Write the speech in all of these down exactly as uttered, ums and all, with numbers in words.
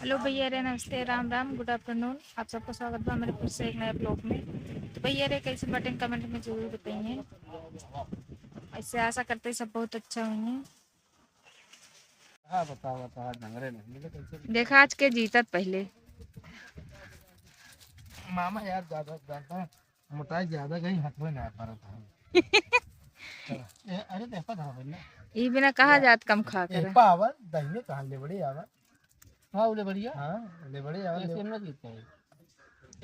हेलो भैया रे, नमस्ते, राम राम, गुड आफ्टरनून। आप सबको स्वागत बा मेरे फिर से एक नए ब्लॉग में। तो भैया रे, कैसे बटेन, कमेंट में जरूर बताइए। ऐसे आशा करते हैं सब बहुत अच्छा होइए। हाँ, बताओ, बताओ, आज नंगरे नहीं मिले, कैसे? देखा, आज के जीतत पहले। मामा यार, ज्यादा, ज्यादा मोटाई ज्यादा गई, हाथ में ना परत है। चलो। ए, अरे, देखा था भाई ना। ई बिना कहा या, जात कम खा ए, करे। पावर, दहिने कहाँ ले बड़े आवा? हाँ, ले बढ़िया। हाँ, ले बड़े आवा, ऐसे ले। हम ना जीत पाए।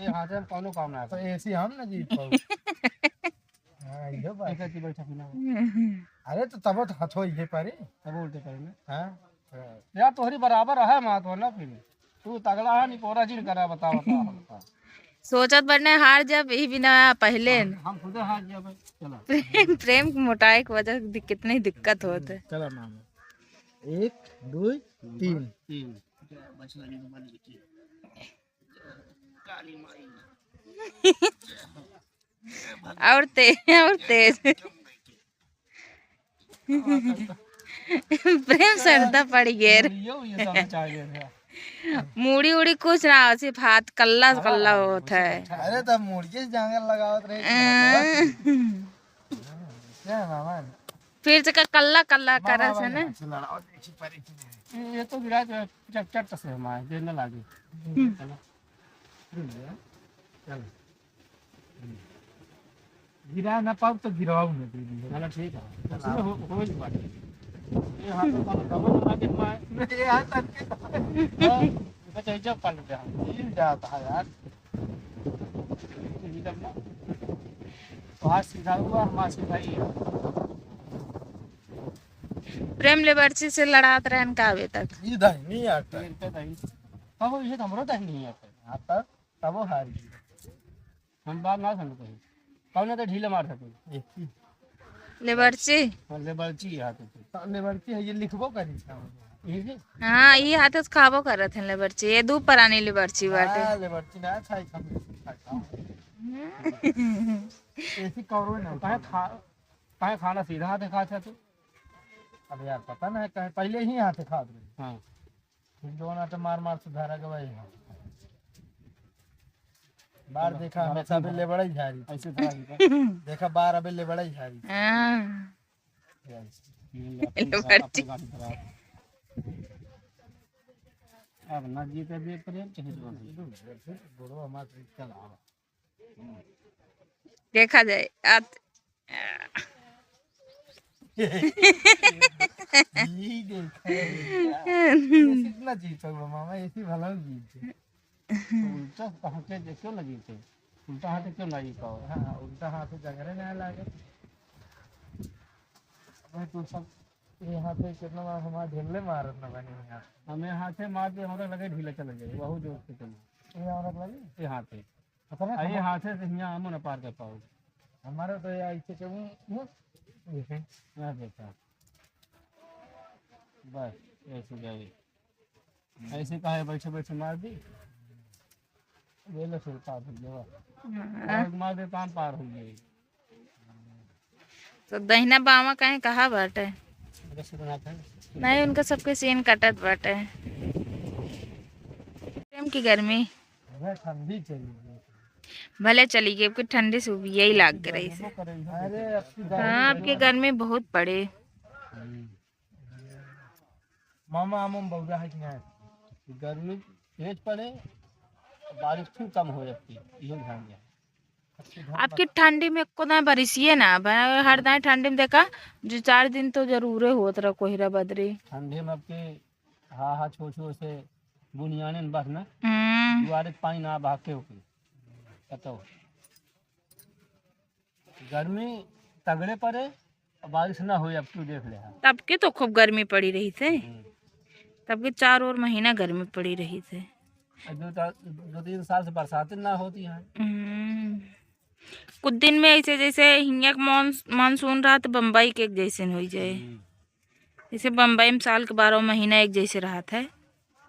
ए, हाथ में कौनो काम ना तो आता। ऐसे हम ना जीत पाओ। हाँ, इहो बात। ऐसे की बैठा बिना। अरे, तो तब तो हाथ हो ये पारे। तब उल्टे करे ना। हाँ। यार, तोहरी बराबर है, मात हो ना फिर। तू तगड़ा है, निपोरा जिन करा, बता, बता, बता। सोचत बने हार जब यही बिना पहले हम, न। हम खुदे हार गया भाई। चला। प्रेम, प्रेम की मोटाई की वजह से दिक-, कितनी दिक्कत होत है। चला मामा। एक, दो, तीन। तीन। और तेज, और तेज। प्रेम सरदा पड़ गए रे। मुड़ियो ये सब नचा गए थे। मुड़ी उड़ी कुछ ना, सिर्फ हाथ कल्ला हाँ, कल्ला हाँ, होत है। अरे, तब मुड़िए से जांगर लगावत रहे। हाँ। क्या है मामा? फिर से का कल्ला कल्ला मामा, करा से मामा, ना। ये तो गिरा जो है, चट चट से हमारे, जे न लागे। हम्म। चलो। चलो। गिरा ना पाओ तो गिराओ ना दीदी। चलो ठीक है। उसमें हो, हो ही बात। ये हाथ तो साला कमर बना के पाए। ये हाथ तक के। हाँ, इधर चाहिए जब पलट गया। हिल जाता है यार। ये जब ना, तो हाथ सीधा हुआ, हमारा सीधा ही है। प्रेम लेबरची से लड़ात रहन का अबे तक? ई दाहिनी आटा। इनके दाहिनी। हाँ, वो ये तो हमरो दाहिनी आटा। हाँ, तब, तब वो हार गई। हम बात ना समझ पाई। कौन तो ढीला मार सके? एक ही। लेबरची? हाँ, लेबरची हाथ है। हाँ, लेबरची है, ये लिखबो करी था। ये जी? हाँ, ये हाथ से खाबो करत हैं लेबरची। ये दू परानी लेबरची बाटे। हाँ, लेबरची ना खाई, हम खाई। हम्म। ऐसी कौरवे ना काहे उठाओ। खा-, काहे खाना सीधा हाथ खात है तू? अब यार, पता ना है, काहे पहले ही हाथ खात रहे। हाँ। फिर दोनों तो मार मार सुधारा के भाई। बार बार, देखा, बार हमेशा सुधारा। अबे लेबड़ा ही झारी। ऐसे झारी का। देखा, बार अबे लेबड़ा ही झारी। हाँ। Yes। ये अपनी लेबड़ा। अपनी गाड़ी खराब। अब ना जीते दे प्रेम, चाहे जो ना। बुढ़वा हमार चला। देखा जाए, आत- ई देखा है। ऐसी ना जीत पाऊंगा मामा, ऐसी भला जीत जाए। उल्टा हाथे देखो ना जीते, उल्टा हाथे क्यों ना जीत पाओ? हाँ, उल्टा हाथे जगरे ना लागे। अबे तू सब ये हाथे कितना बार हमारे ढेले मारत ना बनी यार। हमें हाथे मार के हमरा लगे ढीला चला जाए, बहुत जोर से चले। ये औरत लगी? ये हाथे। अपने आ, ये हाथे से हियाँ आमो ना पार कर पाओ। हमारे तो ये ऐसे करूँ, हम्म, ऐसे। ना देखा। बस, ऐसे जाए। ऐसे काहे बैठे बैठे मार दी? ये लो, सिर पार हो गया। हाँ। और मार दे, काम पार हो गया। तो दहिना बामा कहीं कहाँ बाटे? बस इतना था। नहीं, उनका सबके सीन कटत बाटे। प्रेम की गर्मी। अरे, ठंडी चली गई। भले चली गई, अब की ठंडी से यही लाग के रही से। अरे, अब की हाँ, गर्मी अब की गर्मी बहुत पड़े। हम्म। मामा, आम उम बउरा है कि ना? गर्मी तेज पड़े, बारिश फिर कम हो जाती, इहो ध्यान दिया। अब की ठंडी में एको दाएं बारिशिए ना बा, हर दाएं ठंडी में देखा, दो चार दिन तो जरूरे होत रहा कोहरा बदरी। ठंडी में अब के हा हा छो छो से बुनियाने न बस ना, हम्म। दुआरे के पानी ना बहा के होके। बताओ। गर्मी तगड़े पड़े, बारिश ना होई, अब तू देख ले। तब के तो खूब गर्मी पड़ी रही थे। हम्म। तब के चार और महीना गर्मी पड़ी रही थे। अब दो ता-, दो तीन साल से बरसात ना होती है। हम्म। कुछ दिन में ऐसे जैसे हियाँ के मॉन-, मानसून रहा तो बम्बई के एक जैसन हो जाए। हम्म। जैसे बम्बई में साल के बारह महीना एक जैसे रहत है,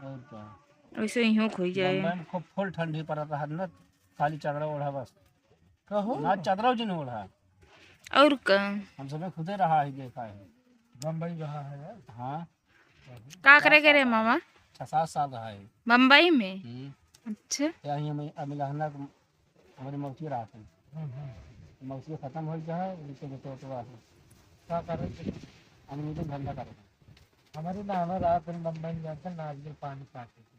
और का? वैसे इहों के होइ जाए। बम्बई में खूब फुल ठंडी पड़त रहत न, खाली चदरा ओढ़ा बस। कहो। ना चदरा जिन ओढ़ा। और का? हम सबे खुदे रहा है, देखा है। बम्बई रहा है यार। हाँ। का करे के रे मामा? पचास साल रहा है। बम्बई में? हम्म। अच्छा। या ही हमें अमिलहना को हमारी मौसी रहा था। हम्म, हम्म। मौसी खत्म हो गया है, उनके बेटे तो रहा था। क्या करे? हम ये तो धंधा करे। हमारे नाना रहा था बम्बई में जाकर नारियल पानी काटे थे।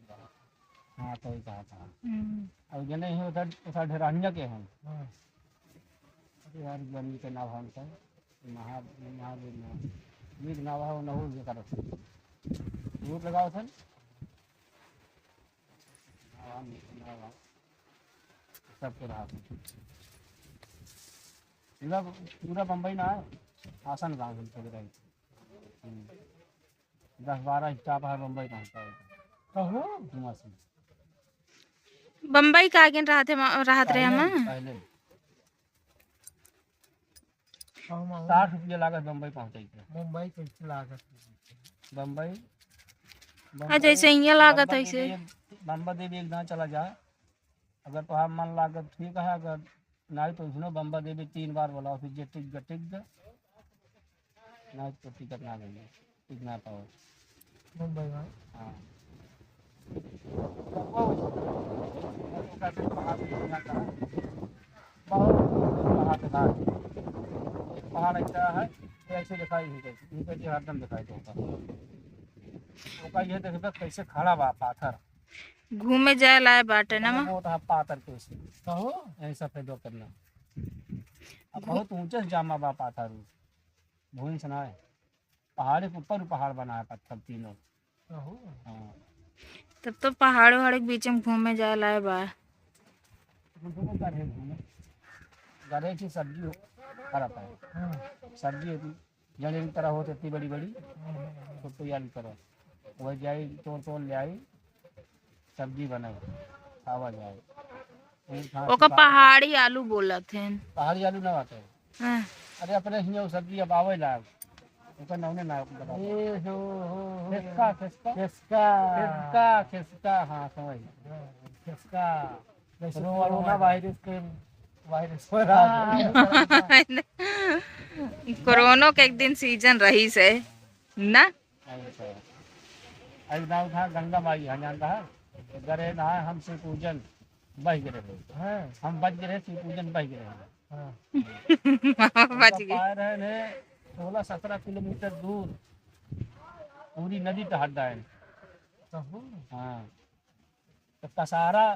हाँ, तो ही कहा था। हम्म। और जने ही उधर, उधर ढेरानिया के हैं। हाँ। अरे यार, जमीन के नाम हम सब। महा-, महावीर नाम। वीर नाम है, वो नहुल के तरफ से। झूठ लगाओ सन। नाम, नाम। सबको रहा सन। पूरा, पूरा बम्बई ना है, आसन गाँव हम सब रहे। हम्म। दस बारह staff है बम्बई पहुँचता है। कहो? धुआं से। बम्बई का आगे रहत है, रहत रहे पहले, हम? पहले। हम, हम। साठ रुपया लागत बम्बई पहुँचे के। मुंबई कैसे लागत? बम्बई, आ, बम्बई, जैसे हियाँ लागत बम्बा है देवी ऐसे। एक, बम्बा देवी एक दाँव चला जाए, अगर तोहार मन लागत ठीक है, अगर नाहीं तो सुनो, बम्बा देवी तीन बार बोलाओ, फिर जे टिक ग, टिक ग, नाहीं तो टिकट ना लेंगे। सीख ना पाओ। मुंबई में? हाँ। बहुत पहाड़ दिखाई। एक पहाड़ ऐसा है, ये ऐसे दिखाई नहीं देती, इनके लिए हरदम दिखाई देता। ओका ये देखबे कैसे खड़ा बा पाथर। घूमे जाए लाए बाटे ना, माँ? बहुत, हाँ, पाथर कैसे। कहो? यही सफेद करना। अब बहुत ऊंचे से जामा बा पाथर। भूइन से ना है। पहाड़ के ऊपर पहाड़ बना है, पत्थर तीनों। ओहो। हाँ। तब तो पहाड़ वहाड़ के बीच में घूमे जाए लाए बा। हम तो गढ़े घूमे। गढ़े की सब्जी हो-, खराब है। हाँ। सब्जी होती, जड़े की तरह होती इतनी बड़ी बड़ी, हाँ, हाँ, हाँ। तो तैयार करो। वह जाई, तोड़ तोड़ ले आई, सब्जी बनाई, खावा जाए। ऊँट हाथ ओका से पहाड़ी आलू बोलत हैं। पहाड़ी आलू ना बाटे। हाँ। अरे, अपने हियाँ उ सब्जी अब आवे लाग, ओकर नाउने ना बता। ए, हो, हो, हो। खेसका, खेसका। खेसका। खेसका, खेसका, हाँ, समझ। हाँ, खेसका। जैसे कोरोना कोरोना वायरस के, वायरस हो रहा है। हाँ। कोरोना के एक दिन सीजन रही से, ना? अच्छा। अरे, गाँव था गंगा माई, हाँ, जानता है? गरे नहाए हम शिव पूजन बह गए रहे। हाँ। हम बच गए रहे, शिव पूजन बह गए रहे। हाँ। बच उनका गए। पाए रहे ने सोलह सत्रह किलोमीटर दूर पूरी नदी टहर डाए। कहो। हाँ। तो कसारा,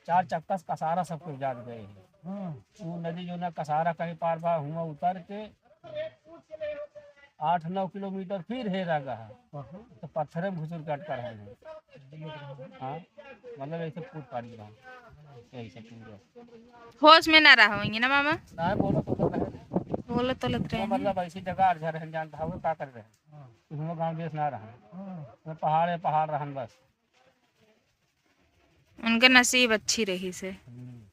चार चक्का से कसारा सब कुछ जात गए हैं। हाँ। वो नदी जो ना कसारा कहीं पार बा, हुआं उतर के आठ नौ किलोमीटर फिर हेरा गया है। हाँ। तो पत्थरे में घुसुर के अटका रहे हैं। हाँ, मतलब ऐसे कूद पाड़ी रहा। यही सब पूरा। होश में ना रहा होंगे ना मामा? ना, बोलो तो रहे। बोलो तो लग रहे वो हैं। मतलब ऐसी जगह अर्झा रहन जानता हो, का कर रहे हैं? हाँ। उसमें गाँव देश ना रहा। हाँ। वो पहाड़ है, पहाड़ रहन बस। उनके नसीब अच्छी रही से। हम्म।